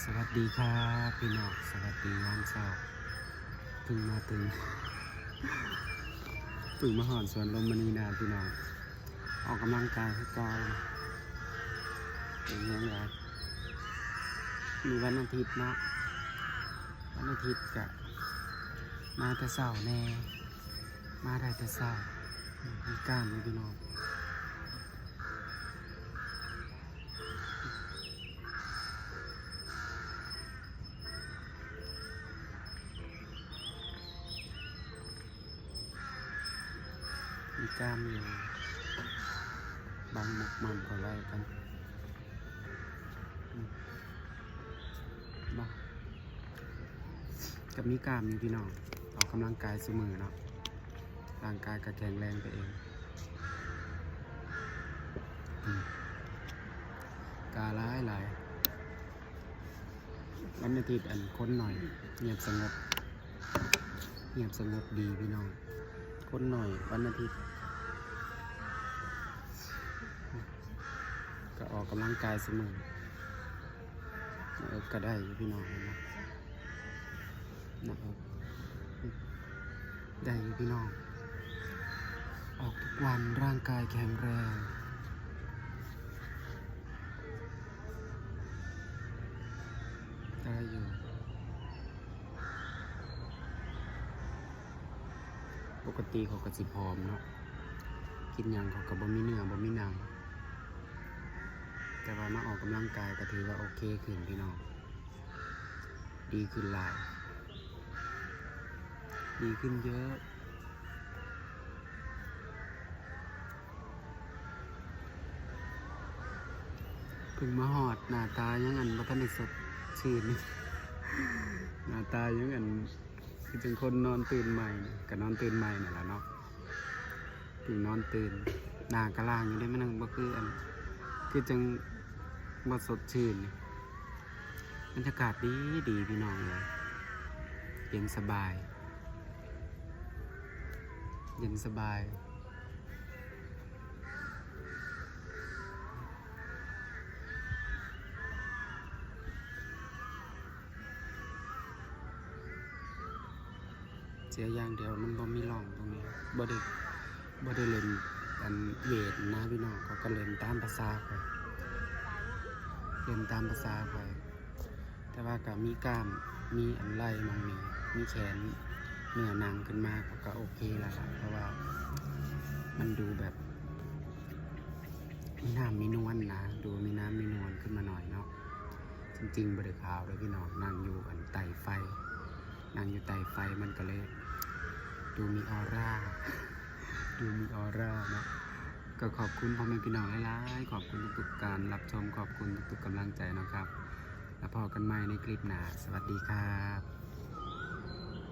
ສະຫວັດດີຄັບພີ່ນ້ອງ ສະຫວັດດີຍາມເຊົ້າ. ເພິ່ງມາເຖິງ ເພິ່ງມາຮອດສວນລົມມະນີນາພີ່ນ້ອງ ອອກກຳລັງກາຍຄືເກົ່າ. ເປັນຫຍັງລະ ມື້ວັນອາທິດເນາະ ວັນອາທິດກະມາແຕ່ເຊົ້າແດ່ ມາໄດ້ແຕ່ເຊົ້າ. ມີກ້າມຢູ່ພີ່ນ້ອງ ມີກ້າມຢູ່ ບັງໝົກໝໍ້າເຂົາໄວ້ກັນ ອືມ ບໍ່ ກໍມີກ້າມຢູ່ພີ່ນ້ອງ ອອກກຳລັງກາຍຊຸມື້ເນາະ ຮ່າງກາຍກໍແຂງແຮງໄປເອງ. ອືມ ກາຫຼາຍໆ ວັນອາທິດ ອັນ ຄົນໜ້ອຍ ງຽບສະຫງົບ ງຽບສະຫງົບດີພີ່ນ້ອງ ຄົນໜ້ອຍວັນອາທິດ ກໍອອກກຳລັງກາຍຊຸມື້. ໜ້າອົກກໍໄດ້ຢູ່ພີ່ນ້ອງ ເຫັນບໍ່ ໜ້າອົກ ໄດ້ຢູ່ພີ່ນ້ອງ ອອກທຸກວັນ ຮ່າງກາຍແຂງແຮງ ໄດ້ຢູ່. ປົກກະຕິເຂົາກໍຊິຜອມເນາະ ກິນຫຍັງເຂົາກໍບໍ່ມີເນື້ອບໍ່ມີໜັງ ແຕ່ວ່າມາອອກກຳລັງກາຍກໍຖືວ່າໂອເຄຂຶ້ນພີ່ນ້ອງ ດີຂຶ້ນຫຼາຍ ດີຂຶ້ນເຍີະ. ເພິ່ງມາຮອດ ໜ້າຕາຍັງ ອັນ ບໍ່ທັນໄດ້ສົດຊື່ນ ໜ້າຕາຍັງ ອັນ ຄືຈັ່ງຄົນນອນຕື່ນໃໝ່ ກໍນອນຕື່ນໃໝ່ນັ້ນລະເນາະ ເພິ່ງນອນຕື່ນ ໜ້າກໍລ້າງຢູ່ເດ້ ມັນຍັງບໍ່ຄື ອັນ ຄືຈັ່ງບໍ່ສົດຊື່ນ. ບັນຍາກາດດີໆ ພີ່ນ້ອງເອີຍ ເຢັນສະບາຍ ເຢັນສະບາຍ. ເສຍຢ່າງດຽວມັນບໍ່ມີຮ່ອງຕົງນີ້ ບໍ່ໄດ້ ບໍ່ໄດ້ຫຼິ້ນ ອັນ ເວດນະພີ່ນ້ອງ ເຂົາກໍຫຼິ້ນຕາມພາສາຂ້ອຍ ຫຼິ້ນຕາມພາສາຂ້ອຍ ແຕ່ວ່າກໍມີກ້າມ ມີອັນໄຫຼ່ໝ່ອງນີ້ ມີແຂນ ເນື້ອໜັງຂຶ້ນມາ ກໍ ກໍໂອເຄແລ້ວລະ ເພາະວ່າມັນດູແບບມີນ້ຳມີນວນນະ ດູມີນ້ຳມີນວນຂຶ້ນມາໜ້ອຍເນາະ. ຈິງໆ ບໍ່ໄດ້ຂາວເດີ້ພີ່ນ້ອງ ນັ່ງຢູ່ ອັນ ໃຕ້ໄຟ ນັ່ງຢູ່ໃຕ້ໄຟ ມັນກໍເລີຍດູມີອອຣາ ດູມີອອຣາເນາະ. ກໍຂອບຄຸນພໍ່ແມ່ພີ່ນ້ອງຫຼາຍໆ ຂອບຄຸນທຸກໆ ການຮັບຊົມ ຂອບຄຸນທຸກໆ ກຳລັງໃຈເນາະຄັບ ແລ້ວພໍ້ກັນໃໝ່ໃນຄລິບໜ້າ ສະຫວັດດີຄັບ.